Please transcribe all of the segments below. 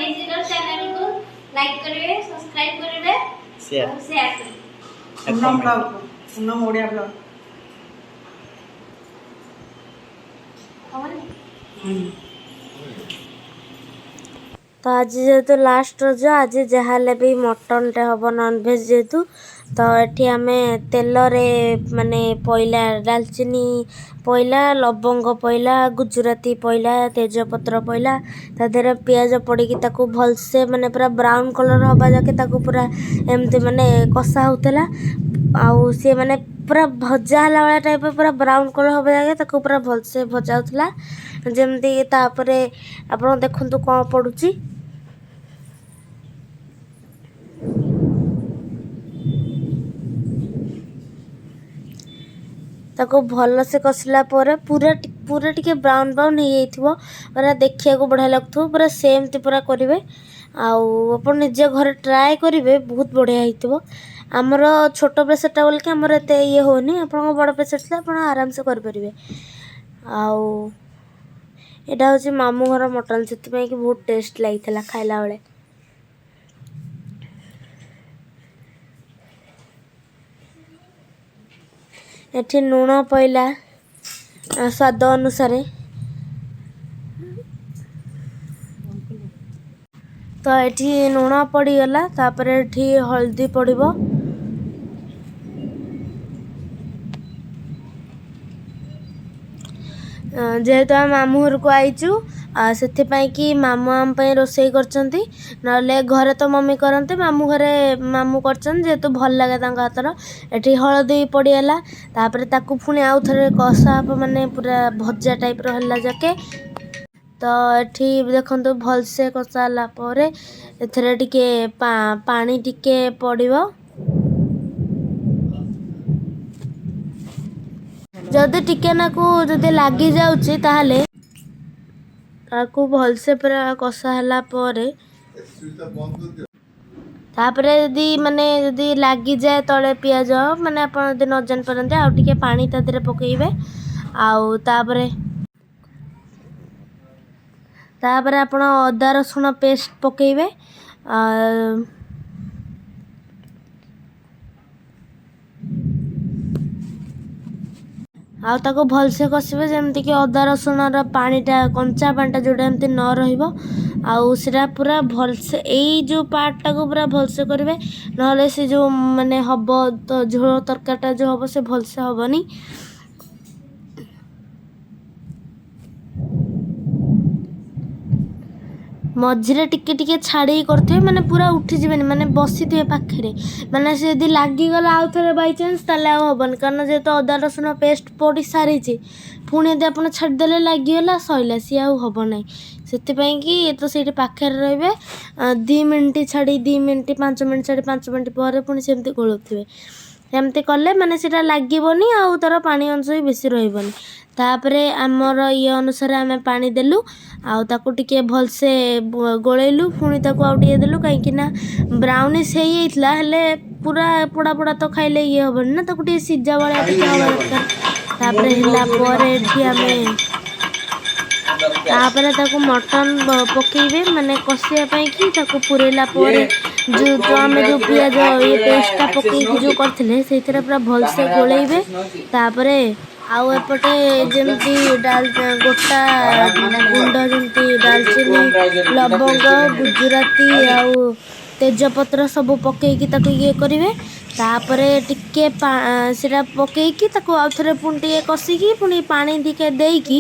Digital ଚ୍ୟାନେଲକୁ like କରିବେ, subscribe କରିବେ ସେୟାର। ଆଉ ସେୟାର କରିବେ। Punam blog, Punam Odia blog. ହବନି? ତ ଆଜି ଯେହେତୁ ଲାଷ୍ଟ ରଜ, ଆଜି ଯାହା ହେଲେ ବି ମଟନଟେ ହେବ, ନନଭେଜ୍ ଯେହେତୁ। ତ ଏଠି ଆମେ ତେଲରେ ମାନେ ପଇଲା ଡାଲଚିନି ପଇଲା, ଲବଙ୍ଗ ପଇଲା, ଗୁଜୁରାତି ପଇଲା, ତେଜପତ୍ର ପଇଲା, ତା ଦେହରେ ପିଆଜ ପଡ଼ିକି ତାକୁ ଭଲସେ ମାନେ ପୁରା ବ୍ରାଉନ୍ କଲର୍ ହେବା ଯାକେ ତାକୁ ପୁରା ଏମିତି ମାନେ କଷା ହେଉଥିଲା। ଆଉ ସିଏ ମାନେ ପୁରା ଭଜା ହେଲା ଭଳିଆ ଟାଇପ୍ର, ପୁରା ବ୍ରାଉନ୍ କଲର୍ ହେବା ଯାକେ ତାକୁ ପୁରା ଭଲସେ ଭଜା ହେଉଥିଲା ଯେମିତି। ତାପରେ ଆପଣ ଦେଖନ୍ତୁ କ'ଣ ପଡ଼ୁଛି। ତାକୁ ଭଲସେ କଷିଲା ପରେ ପୁରା ପୁରା ଟିକେ ବ୍ରାଉନ୍ ବ୍ରାଉନ୍ ହେଇଯାଇଥିବ, ପୁରା ଦେଖିବାକୁ ବଢ଼ିଆ ଲାଗୁଥିବ, ପୁରା ସେମିତି ପୁରା କରିବେ। ଆଉ ଆପଣ ନିଜେ ଘରେ ଟ୍ରାଏ କରିବେ, ବହୁତ ବଢ଼ିଆ ହେଇଥିବ। ଆମର ଛୋଟ ପ୍ରେସରଟା ବୋଲିକି ଆମର ଏତେ ଇଏ ହେଉନି। ଆପଣଙ୍କ ବଡ଼ ପ୍ରେସର ଥିଲେ ଆପଣ ଆରାମସେ କରିପାରିବେ। ଆଉ ଏଇଟା ହେଉଛି ମାମୁଁ ଘର ମଟନ୍, ସେଥିପାଇଁ କି ବହୁତ ଟେଷ୍ଟ ଲାଗିଥିଲା ଖାଇଲା ବେଳେ। ଏଠି ଲୁଣ ପଇଲା ସ୍ୱାଦ ଅନୁସାରେ। ତ ଏଠି ଲୁଣ ପଡ଼ିଗଲା, ତାପରେ ଏଠି ହଳଦୀ ପଡ଼ିବ। ଯେହେତୁ ଆମେ ମାମୁଁ ଘରକୁ ଆଇଛୁ, ସେଥିପାଇଁ କି ମାମୁଁ ଆମ ପାଇଁ ରୋଷେଇ କରିଛନ୍ତି। ନହେଲେ ଘରେ ତ ମମି କରନ୍ତି, ମାମୁଁ ଘରେ ମାମୁଁ କରିଛନ୍ତି ଯେହେତୁ ଭଲ ଲାଗେ ତାଙ୍କ ହାତର। ଏଠି ହଳଦୀ ପଡ଼ିଗଲା। ତାପରେ ତାକୁ ପୁଣି ଆଉ ଥରେ କଷା ହେବ, ମାନେ ପୁରା ଭଜା ଟାଇପ୍ର ହେଲା ଯାକେ। ତ ଏଠି ଦେଖନ୍ତୁ, ଭଲସେ କଷା ହେଲା ପରେ ଏଥିରେ ଟିକେ ପାଣି ଟିକେ ପଡ଼ିବ। ଯଦି ଟିକେ ନାକୁ ଯଦି ଲାଗିଯାଉଛି, ତାହେଲେ ତାକୁ ଭଲସେ ପୁରା କଷା ହେଲା ପରେ, ତାପରେ ଯଦି ମାନେ ଯଦି ଲାଗିଯାଏ ତଳେ ପିଆଜ, ମାନେ ଆପଣ ଯଦି ନ ଜାଣିପାରନ୍ତି, ଆଉ ଟିକେ ପାଣି ତା ଦେହରେ ପକାଇବେ। ଆଉ ତାପରେ ତାପରେ ଆପଣ ଅଦା ରସୁଣ ପେଷ୍ଟ ପକାଇବେ। ଆଉ ତାକୁ ଭଲସେ କଷିବେ, ଯେମିତିକି ଅଦା ରସୁଣର ପାଣିଟା, କଞ୍ଚା ପାଣିଟା ଯେଉଁଟା ଏମିତି ନ ରହିବ। ଆଉ ସେଇଟା ପୁରା ଭଲସେ ଏଇ ଯେଉଁ ପାର୍ଟଟାକୁ ପୁରା ଭଲସେ କରିବେ, ନହେଲେ ସେ ଯେଉଁ ମାନେ ହେବ ତ ଝୋଳ ତରକାରୀଟା ଯେଉଁ ହେବ, ସେ ଭଲସେ ହେବନି। ମଝିରେ ଟିକେ ଟିକେ ଛାଡ଼ିକି କରୁଥିବେ, ମାନେ ପୁରା ଉଠିଯିବେନି, ମାନେ ବସିଥିବେ ପାଖରେ। ମାନେ ସେ ଯଦି ଲାଗିଗଲା ଆଉ ଥରେ ବାଇଚାନ୍ସ, ତାହେଲେ ଆଉ ହେବନି। କାରଣ ଯେହେତୁ ଅଦା ରସୁଣ ପେଷ୍ଟ ପଡ଼ି ସାରିଛି, ପୁଣି ଯଦି ଆପଣ ଛାଡ଼ିଦେଲେ, ଲାଗିଗଲା, ସଇଲା, ସିଏ ଆଉ ହେବ ନାହିଁ। ସେଥିପାଇଁ କି ତ ସେଇଠି ପାଖରେ ରହିବେ, 2 ମିନିଟ୍ ଛାଡ଼ି 2 ମିନିଟ୍, 5 ମିନିଟ୍ ଛାଡ଼ି 5 ମିନିଟ୍ ପରେ ପୁଣି ସେମିତି ଗୋଳଉଥିବେ। ଏମିତି କଲେ ମାନେ ସେଇଟା ଲାଗିବନି ଆଉ ତା'ର ପାଣି ଅଂଶ ବି ବେଶୀ ରହିବନି। ତାପରେ ଆମର ଇଏ ଅନୁସାରେ ଆମେ ପାଣି ଦେଲୁ ଆଉ ତାକୁ ଟିକେ ଭଲସେ ଗୋଳେଇଲୁ। ପୁଣି ତାକୁ ଆଉ ଟିକେ ଦେଲୁ, କାହିଁକି ନା ବ୍ରାଉନିସ୍ ହେଇଯାଇଥିଲା, ହେଲେ ପୁରା ପୋଡ଼ା ପୋଡ଼ା ତ ଖାଇଲେ ଇଏ ହେବନି ନା, ତାକୁ ଟିକେ ସିଝା ଭଳିଆ ଟିକେ ହେବା ଦରକାର। ତାପରେ ହେଲା ପରେ ଏଠି ଆମେ ତାପରେ ତାକୁ ମଟନ୍ ପକେଇବେ, ମାନେ କଷିବା ପାଇଁ କି ତାକୁ ପୁରେଇଲା ପରେ ଯେଉଁ ଯେଉଁ ଆମେ ଯେଉଁ ପିଆଜ ଇଏ ପେଷ୍ଟଟା ପକେଇକି ଯେଉଁ କରିଥିଲେ, ସେଇଥିରେ ପୁରା ଭଲସେ ଗୋଳେଇବେ। ତାପରେ ଆଉ ଏପଟେ ଯେମିତି ଡାଲ ଗୋଟା ଗୁଣ୍ଡ, ଯେମିତି ଡାଲଚିନି, ଲବଙ୍ଗ, ଗୁଜୁରାତି ଆଉ ତେଜପତ୍ର ସବୁ ପକେଇକି ତାକୁ ଇଏ କରିବେ। ତାପରେ ଟିକେ ସେଇଟା ପକେଇକି ତାକୁ ଆଉ ଥରେ ପୁଣି ଟିକେ କଷିକି, ପୁଣି ପାଣି ଟିକେ ଦେଇକି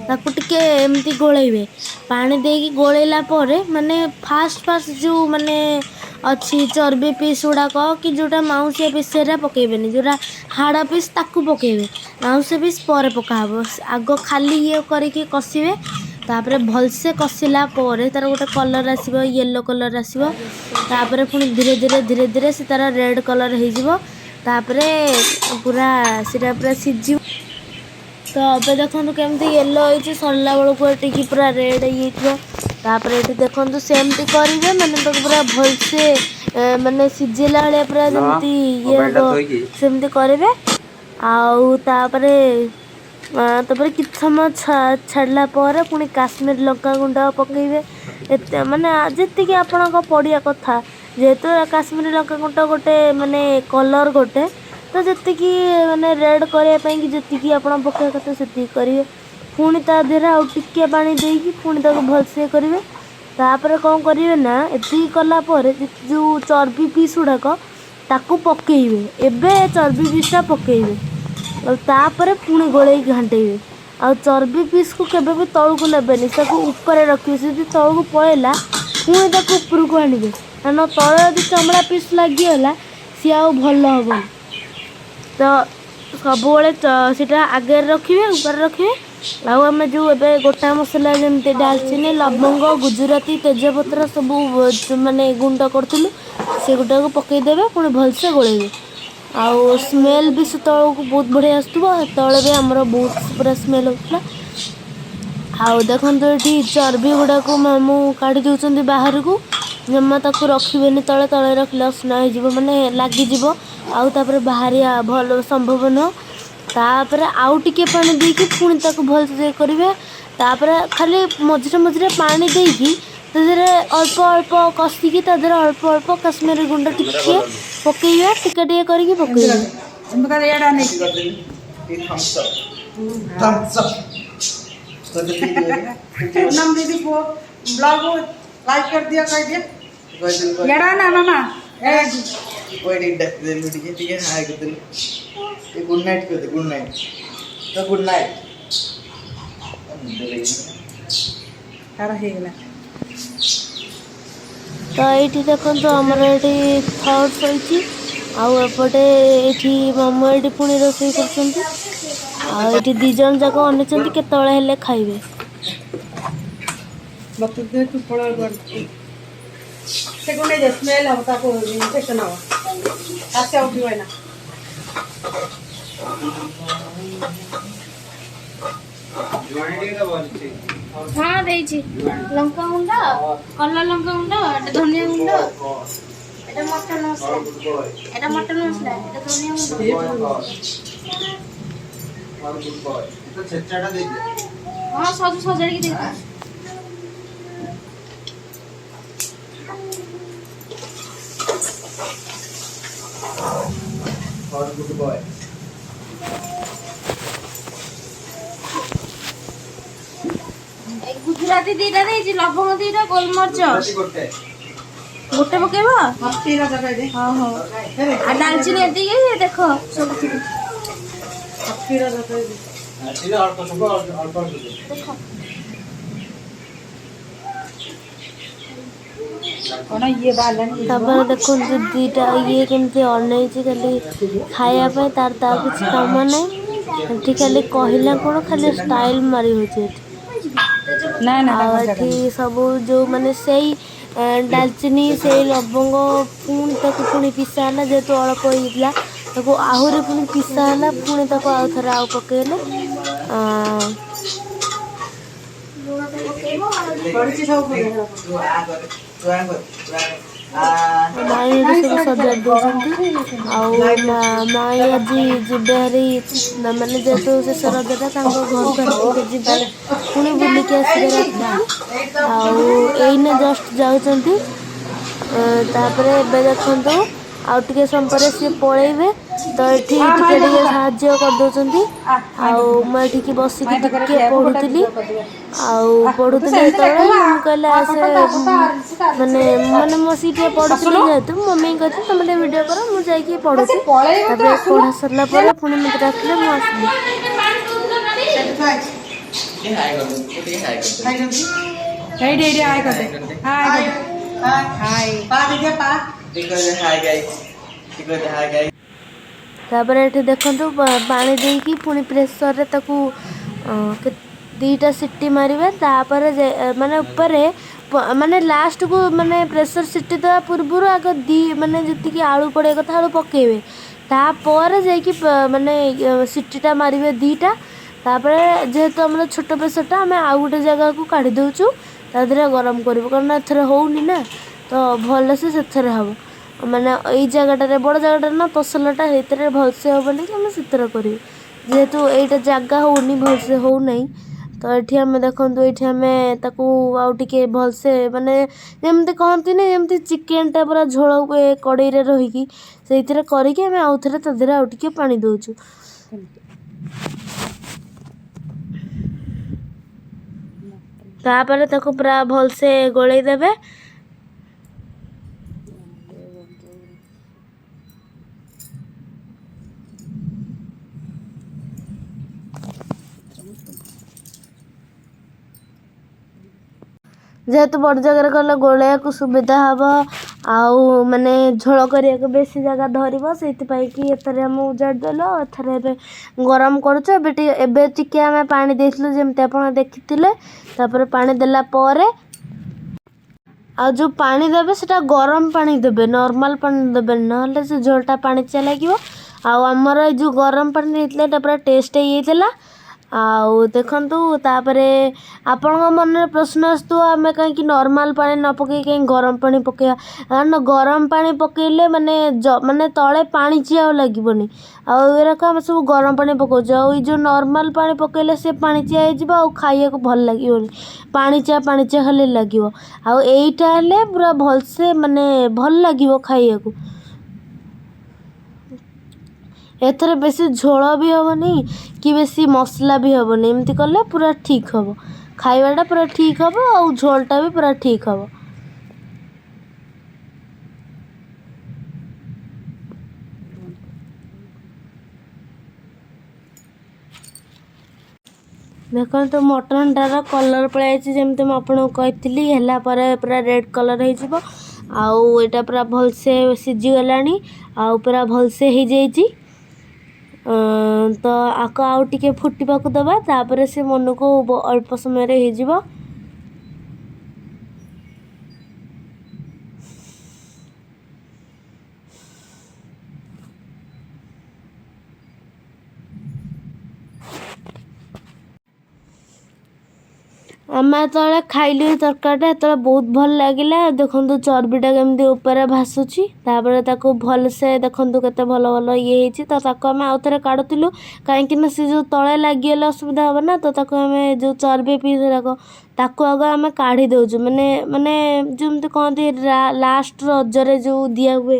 ତାକୁ ଟିକେ ଏମିତି ଗୋଳେଇବେ। ପାଣି ଦେଇକି ଗୋଳେଇଲା ପରେ ମାନେ ଫାଷ୍ଟ ଫାଷ୍ଟ ଯେଉଁ ମାନେ ଅଛି ଚର୍ବି ପିସ୍ ଗୁଡ଼ାକ କି ଯେଉଁଟା ମାଉଁସିଆ ପିସ୍, ସେଇଟା ପକେଇବେନି। ଯେଉଁଟା ହାଡ଼ ପିସ୍ ତାକୁ ପକେଇବେ, ମାଉଁସ ପିସ୍ ପରେ ପକାହେବ। ଆଗ ଖାଲି ଇଏ କରିକି କଷିବେ। ତାପରେ ଭଲସେ କଷିଲା ପରେ ତାର ଗୋଟେ କଲର୍ ଆସିବ, ୟେଲୋ କଲର୍ ଆସିବ। ତାପରେ ପୁଣି ଧୀରେ ଧୀରେ ଧୀରେ ଧୀରେ ସେ ତାର ରେଡ଼୍ କଲର୍ ହେଇଯିବ। ତାପରେ ପୁରା ସେଇଟା ପୁରା ସିଝିବ। ତ ଏବେ ଦେଖନ୍ତୁ କେମିତି ୟେଲୋ ହେଇଛି, ସରିଲା ବେଳକୁ ଏଠିକି ପୁରା ରେଡ଼୍ ହେଇଯାଇଥିବ। ତାପରେ ଏଠି ଦେଖନ୍ତୁ, ସେମିତି କରିବେ, ମାନେ ତାକୁ ପୁରା ଭଲସେ ମାନେ ସିଝେଇଲା ଭଳିଆ ପୁରା ଯେମିତି ଇଏ ମୋବାଇଲଟା ହବ ଥୋଇକି ସେମିତି କରିବେ। ଆଉ ତାପରେ ତାପରେ କିଛି ସମୟ ଛାଡ଼ିଲା ପରେ ପୁଣି କାଶ୍ମୀର ଲଙ୍କା ଗୁଣ୍ଡ ପକାଇବେ। ଏତେ ମାନେ ଯେତିକି ଆପଣଙ୍କ ପଡ଼ିବା କଥା, ଯେହେତୁ କାଶ୍ମୀର ଲଙ୍କା ଗୁଣ୍ଡ ଗୋଟେ ମାନେ କଲର୍ ଗୋଟେ, ତ ଯେତିକି ମାନେ ରେଡ଼୍ କରିବା ପାଇଁକି ଯେତିକି ଆପଣ ପକାଇବା କଥା ସେତିକି କରିବେ। ପୁଣି ତା ଦେହରେ ଆଉ ଟିକିଏ ପାଣି ଦେଇକି ପୁଣି ତାକୁ ଭଲସେ କରିବେ। ତାପରେ କ'ଣ କରିବେ ନା, ଏତିକି କଲା ପରେ ଯେଉଁ ଚର୍ବି ପିସ୍ ଗୁଡ଼ାକ ତାକୁ ପକାଇବେ। ଏବେ ଚର୍ବି ପିସ୍ଟା ପକାଇବେ ଆଉ ତାପରେ ପୁଣି ଗୋଳେଇକି ଘାଣ୍ଟେଇବେ। ଆଉ ଚର୍ବି ପିସ୍କୁ କେବେ ବି ତଳକୁ ନେବେନି, ତାକୁ ଉପରେ ରଖିବେ। ସେ ଯଦି ତଳକୁ ପଳେଇଲା, ପୁଣି ତାକୁ ଉପରକୁ ଆଣିବେ, କାରଣ ତଳେ ଯଦି ଚମଡ଼ା ପିସ୍ ଲାଗିଗଲା ସିଏ ଆଉ ଭଲ ହେବନି। ତ ସବୁବେଳେ ସେଇଟା ଆଗରେ ରଖିବେ, ଉପରେ ରଖିବେ। ଆଉ ଆମେ ଯେଉଁ ଏବେ ଗୋଟା ମସଲା ଯେମିତି ଡାଲଚିନି, ଲବଙ୍ଗ, ଗୁଜୁରାତି, ତେଜପତ୍ର ସବୁ ମାନେ ଗୁଣ୍ଡ କରିଥିଲୁ, ସେଗୁଡ଼ାକୁ ପକାଇଦେବେ। ପୁଣି ଭଲସେ ଗୋଳେଇବେ। ଆଉ ସ୍ମେଲ୍ ବି ସେତେବେଳକୁ ବହୁତ ବଢ଼ିଆ ଆସୁଥିବ। ସେତେବେଳେ ବି ଆମର ବହୁତ ପୁରା ସ୍ମେଲ୍ ହେଉଥିଲା। ଆଉ ଦେଖନ୍ତୁ, ଏଠି ଚର୍ବି ଗୁଡ଼ାକୁ ମାମୁଁ କାଢ଼ି ଦେଉଛନ୍ତି ବାହାରକୁ। ଜମା ତାକୁ ରଖିବେନି ତଳେ। ତଳେ ରଖିଲେ ଅସନା ହେଇଯିବ, ମାନେ ଲାଗିଯିବ, ଆଉ ତାପରେ ବାହାରିବା ଭଲ ସମ୍ଭବ ନୁହଁ। ତାପରେ ଆଉ ଟିକେ ପାଣି ଦେଇକି ପୁଣି ତାକୁ ଭଲସେ କରିବେ। ତାପରେ ଖାଲି ମଝିରେ ମଝିରେ ପାଣି ଦେଇକି ତା ଦେହରେ ଅଳ୍ପ ଅଳ୍ପ କଷିକି ତା ଦେହରେ ଅଳ୍ପ ଅଳ୍ପ କାଶ୍ମୀରୀ ଗୁଣ୍ଡ ଟିକେ ପକେଇବେ, ଟିକେ ଟିକେ କରିକି ପକେଇବେ। ଏମିତି କରି ଇଆଡ଼େ ଅନେଇକି। ଥମ୍ସ ଅପ୍, ଥମ୍ସ ଅପ୍ କରିଦେଲି। ପୂନମ ଦିଦି ପୁଅ ବ୍ଲଗ ଲାଇକ୍ କରିଦିଅ, କହିଦିଅ। କହିଦେଲୁ। ଇଆଡ଼େ ନା ମାମା ଏ। ଏଇଠି ଡାକିଦେଲୁ, ଟିକେ ଟିକେ ହାଏ କରିଦେଲୁ, ଟିକେ ଗୁଡ୍ ନାଇଟ୍ କହିଦେ। ଗୁଡ୍ ନାଇଟ୍ ତ, ଗୁଡ୍ ନାଇଟ୍। ନିଦ ଲାଗିବ। ତାର ହେଇଗଲା। ତ ଏଇଠି ଦେଖନ୍ତୁ, ଆମର ଏଠି ଥର୍ଡ଼ ଶୋଇଛି ଆଉ ଏପଟେ ଏଇଠି ମାମୁଁ ଏଇଠି ପୁଣି ରୋଷେଇ କରୁଛନ୍ତି। ଆଉ ଏଇଠି ଦୁଇ ଜଣ ଯାକ ଅନେଇଛନ୍ତି କେତେବେଳେ ହେଲେ ଖାଇବେ। ମତେ ଦେ, ତୁ ପଳା କୁଆଡ଼େ। ସେ କଣ ନେଇଯା, ସ୍ମେଲ୍ ହବ, ତାକୁ ଇନଫେକ୍ସନ୍ ହବ। ଆସେ ଉଠିବ ଏଇନା। ହଁ, ଦେଇଛି ଲଙ୍କା ଗୁଣ୍ଡ, କଲର ଲଙ୍କା ଗୁଣ୍ଡ, ଏଟା ଧନିଆ ଗୁଣ୍ଡ, ଏଟା ମଟନ ମସଲା, ଏଟା ମଟନ ମସଲା, ଏଟା ଧନିଆ ଗୁଣ୍ଡ। ଛେଚାଟା ଦେଇଦିଅ। ହଁ, ସଜୁ ସଜାଡ଼ିକି ଦେଇଛି। Good boy. ଏ ଗୁଜୁରାତି ଦିଟା ଦେଇଛି, ଲବଙ୍ଗ ଦିଟା, ଗୋଲମରିଚ ଗୋଟେ। ଗୋଟେ ପକେଇବ। ହସ୍ତିର ଜଗାଇ ଦେ। ହଁ ହଉ, ଆଉ ଡାଲଚିନି ଏତିକି ଦେଖ ସବୁ। ହସ୍ତିର ଜଗାଇ ଦେ। ଅଳ୍ପ ସବୁ, ଅଳ୍ପ ଅଳ୍ପ। ଦେଖ। କଣ ଇଏ ବାହାରିଲାଣି? ତାପରେ ଦେଖନ୍ତୁ, ଦୁଇଟା ଇଏ କେମିତି ଅନେଇଛି ଖାଲି ଖାଇବା ପାଇଁ। ତାର ତ ଆଉ କିଛି କାମ ନାହିଁ ଏଠି, ଖାଲି କହିଲା କ'ଣ ଖାଲି ଷ୍ଟାଇଲ୍ ମାରି ହେଉଛି ଏଠି। ନା ନା। ଆଉ ଏଠି ସବୁ ଯେଉଁ ମାନେ ସେଇ ଡାଲଚିନି, ସେଇ ଲବଙ୍ଗ ପୁଣି ତାକୁ ପୁଣି ପିସା ହେଲା। ଯେହେତୁ ଅଳ୍ପ ହେଇଯାଇଥିଲା, ତାକୁ ଆହୁରି ପୁଣି ପିସା ହେଲା। ପୁଣି ତାକୁ ଆଉ ଥରେ ଆଉ ପକେଇଲେ। ଲୁଣ ତ ପକେଇବ ଆଉ। ପଡ଼ିଛି ସବୁ। ତୁ ଆ କରେ, ତୁ ଆ କରେ, ତୁ ଆ ଆ। ମାଇଁ ଏଠି ସବୁ ସଜାଡ଼ି ଦେଉଛନ୍ତି। ଆଉ ମାଇଁ ଆଜି ଯିବେ ହାରି, ମାନେ ଯେହେତୁ ଶେଷ ରଜଟା, ତାଙ୍କ ଘରକୁ ଆଜି ଟିକେ ଯିବେ, ପୁଣି ବୁଲିକି ଆସିବେ ରାତିକୁ। ଆଉ ଏଇନା ଜଷ୍ଟ ଯାଉଛନ୍ତି। ତାପରେ ଏବେ ଦେଖନ୍ତୁ, ଆଉ ଟିକେ ସମୟ ପରେ ସିଏ ପଳେଇବେ, ତ ଏଠି ଟିକେ ଟିକେ ସାହାଯ୍ୟ କରିଦେଉଛନ୍ତି। ଆଉ ମୁଁ ଏଠିକି ବସିକି ଟିକେ ପଢ଼ୁଥିଲି। ଆଉ ପଢ଼ୁଥିଲି ଯେତେବେଳେ ମମି କହିଲେ ଆସେ, ମାନେ ମାନେ ବସିକି ଟିକେ ପଢ଼ୁଥିଲି ଯେହେତୁ, ମମି କହିଥିଲେ ତମେ ଟିକେ ଭିଡ଼ିଓ କର, ମୁଁ ଯାଇକି ପଢ଼ୁଛି। ତାପରେ ପଢ଼ା ସରିଲା ପରେ ପୁଣି ମୋତେ ଡାକିଲେ, ମୁଁ ଆସିଲି। ଟିକେ ହାଏ କରିଦେ, ଟିକେ ହାଏ କରିଦେ। ଏଇଠି ଏଇଠି ହାଏ କରିଦେ, ହାଏ ହାଏ, ପା ଦେଖିଆ ପା। ଟିକେ କହିଦେ ହାଏ ଗାଇସ୍, ଟିକେ କହିଦେ ହାଏ ଗାଇସ୍। ତାପରେ ଏଠି ଦେଖନ୍ତୁ, ପାଣି ଦେଇକି ପୁଣି ପ୍ରେସରରେ ତାକୁ ଦୁଇଟା ସିଟି ମାରିବେ। ତାପରେ ମାନେ ଉପରେ ମାନେ ଲାଷ୍ଟକୁ ମାନେ ପ୍ରେସର ସିଟି ଦେବା ପୂର୍ବରୁ ଆଗ ଦୁଇ ମାନେ ଯେତିକି ଆଳୁ ପଡ଼ିବା କଥା ଆଳୁ ପକାଇବେ। ତାପରେ ଯାଇକି ମାନେ ସିଟିଟା ମାରିବେ ଦୁଇଟା। ତାପରେ ଯେହେତୁ ଆମର ଛୋଟ ପ୍ରେସରଟା, ଆମେ ଆଉ ଗୋଟେ ଜାଗାକୁ କାଢ଼ି ଦେଉଛୁ, ତା ଦେହରେ ଗରମ କରିବୁ, କାରଣ ଏଥିରେ ହେଉନି ନା, ତ ଭଲସେ ସେଥିରେ ହେବ। ମାନେ ଏଇ ଜାଗାଟାରେ, ବଡ଼ ଜାଗାଟାରେ ନା, ତସଲାଟା, ସେଇଥିରେ ଭଲସେ ହେବନି କି, ଆମେ ସେଥିରେ କରିବୁ। ଯେହେତୁ ଏଇଟା ଜାଗା ହେଉନି, ଭଲସେ ହେଉନାହିଁ। ତ ଏଠି ଆମେ ଦେଖନ୍ତୁ, ଏଇଠି ଆମେ ତାକୁ ଆଉ ଟିକେ ଭଲସେ, ମାନେ ଯେମିତି କହନ୍ତିନି, ଯେମିତି ଚିକେନଟା ପୁରା ଝୋଳ ହୁଏ କଡ଼େଇରେ ରହିକି, ସେଇଥିରେ କରିକି ଆମେ ଆଉ ଥରେ ତା ଦେହରେ ଆଉ ଟିକେ ପାଣି ଦେଉଛୁ। ତାପରେ ତାକୁ ପୁରା ଭଲସେ ଗୋଳେଇ ଦେବେ। ଯେହେତୁ ବଡ଼ ଜାଗାରେ କଲେ ଗୋଳେଇବାକୁ ସୁବିଧା ହେବ ଆଉ ମାନେ ଝୋଳ କରିବାକୁ ବେଶୀ ଜାଗା ଧରିବ, ସେଇଥିପାଇଁ କି ଏଥରେ ଆମେ ଉଜାଡ଼ି ଦେଲୁ। ଆଉ ଏଥରେ ଏବେ ଗରମ କରୁଛୁ। ଏବେ ଟିକେ ଆମେ ପାଣି ଦେଇଥିଲୁ, ଯେମିତି ଆପଣ ଦେଖିଥିଲେ। ତାପରେ ପାଣି ଦେଲା ପରେ, ଆଉ ଯେଉଁ ପାଣି ଦେବେ ସେଟା ଗରମ ପାଣି ଦେବେ, ନର୍ମାଲ ପାଣି ଦେବେନି, ନହେଲେ ସେ ଝୋଳଟା ପାଣିଚିଆ ଲାଗିବ। ଆଉ ଆମର ଏଇ ଯେଉଁ ଗରମ ପାଣି ହେଇଥିଲା, ଏଇଟା ପୁରା ଟେଷ୍ଟ ହେଇଯାଇଥିଲା। ଆଉ ଦେଖନ୍ତୁ, ତାପରେ ଆପଣଙ୍କ ମନରେ ପ୍ରଶ୍ନ ଆସୁଥିବ, ଆମେ କାହିଁକି ନର୍ମାଲ ପାଣି ନ ପକାଇ କାହିଁକି ଗରମ ପାଣି ପକାଇବା? କାରଣ ଗରମ ପାଣି ପକାଇଲେ ମାନେ ତଳେ ପାଣିଚିଆ ଆଉ ଲାଗିବନି। ଆଉ ଏଗୁଡ଼ାକ ଆମେ ସବୁ ଗରମ ପାଣି ପକାଉଛୁ। ଆଉ ଏଇ ଯେଉଁ ନର୍ମାଲ ପାଣି ପକାଇଲେ ସେ ପାଣିଚିଆ ହେଇଯିବ ଆଉ ଖାଇବାକୁ ଭଲ ଲାଗିବନି, ପାଣିଚିଆ ପାଣିଚିଆ ଖାଲି ଲାଗିବ। ଆଉ ଏଇଟା ହେଲେ ପୁରା ଭଲସେ ମାନେ ଭଲ ଲାଗିବ ଖାଇବାକୁ। ଏଥିରେ ବେଶୀ ଝୋଳ ବି ହେବନି କି ବେଶୀ ମସଲା ବି ହେବନି। ଏମିତି କଲେ ପୁରା ଠିକ୍ ହେବ, ଖାଇବାଟା ପୁରା ଠିକ୍ ହେବ ଆଉ ଝୋଳଟା ବି ପୁରା ଠିକ୍ ହେବ। ଦେଖନ୍ତୁ, ମଟନଟାର କଲର୍ ପଳାଇଛି। ଯେମିତି ମୁଁ ଆପଣଙ୍କୁ କହିଥିଲି, ହେଲା ପରେ ପୁରା ରେଡ଼୍ କଲର୍ ହେଇଯିବ। ଆଉ ଏଇଟା ପୁରା ଭଲସେ ସିଝିଗଲାଣି ଆଉ ପୁରା ଭଲସେ ହେଇଯାଇଛି। ତ ଆକୁ ଆଉ ଟିକେ ଫୁଟିବାକୁ ଦେବା, ତାପରେ ସେ ମନକୁ ଅଳ୍ପ ସମୟରେ ହେଇଯିବ। ଆମେ ଯେତେବେଳେ ଖାଇଲୁ ଏ ତରକାରୀଟା, ସେତେବେଳେ ବହୁତ ଭଲ ଲାଗିଲା। ଦେଖନ୍ତୁ, ଚର୍ବିଟା କେମିତି ଉପରେ ଭାସୁଛି। ତାପରେ ତାକୁ ଭଲସେ ଦେଖନ୍ତୁ, କେତେ ଭଲ ଭଲ ଇଏ ହେଇଛି। ତ ତାକୁ ଆମେ ଆଉ ଥରେ କାଢ଼ୁଥିଲୁ, କାହିଁକି ନା ସେ ଯେଉଁ ତଳେ ଲାଗିଗଲେ ଅସୁବିଧା ହେବ ନା। ତ ତାକୁ ଆମେ ଯେଉଁ ଚର୍ବି ପିସ୍ ଗୁଡ଼ାକ, ତାକୁ ଆଗ ଆମେ କାଢ଼ି ଦେଉଛୁ। ମାନେ ଯେମିତି କହନ୍ତି, ଲାଷ୍ଟ ରଜରେ ଯେଉଁ ଦିଆ ହୁଏ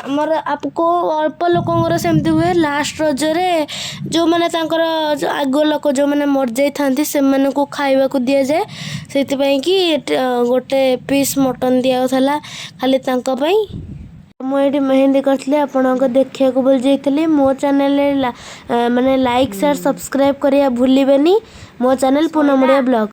ଆମର, କେଉଁ ଅଳ୍ପ ଲୋକଙ୍କର ସେମିତି ହୁଏ, ଲାଷ୍ଟ ରଜରେ ଯେଉଁମାନେ ତାଙ୍କର ଯେଉଁ ଆଗ ଲୋକ ଯେଉଁମାନେ ମରିଯାଇଥାନ୍ତି, ସେମାନଙ୍କୁ ଖାଇବାକୁ ଦିଆଯାଏ। ସେଇଥିପାଇଁ କି ଗୋଟେ ପିସ୍ ମଟନ୍ ଦିଆହେଉଥିଲା ଖାଲି ତାଙ୍କ ପାଇଁ। ମୁଁ ଏଇଠି ମେହେନ୍ଦି କରିଥିଲି, ଆପଣଙ୍କ ଦେଖିବାକୁ ଭୁଲି ଯାଇଥିଲି। ମୋ ଚ୍ୟାନେଲରେ ମାନେ ଲାଇକ୍, ସେୟାର, ସବସ୍କ୍ରାଇବ୍ କରିବା ଭୁଲିବେନି। ମୋ ଚ୍ୟାନେଲ୍ ପୁନମ ଓଡ଼ିଆ ବ୍ଲଗ୍।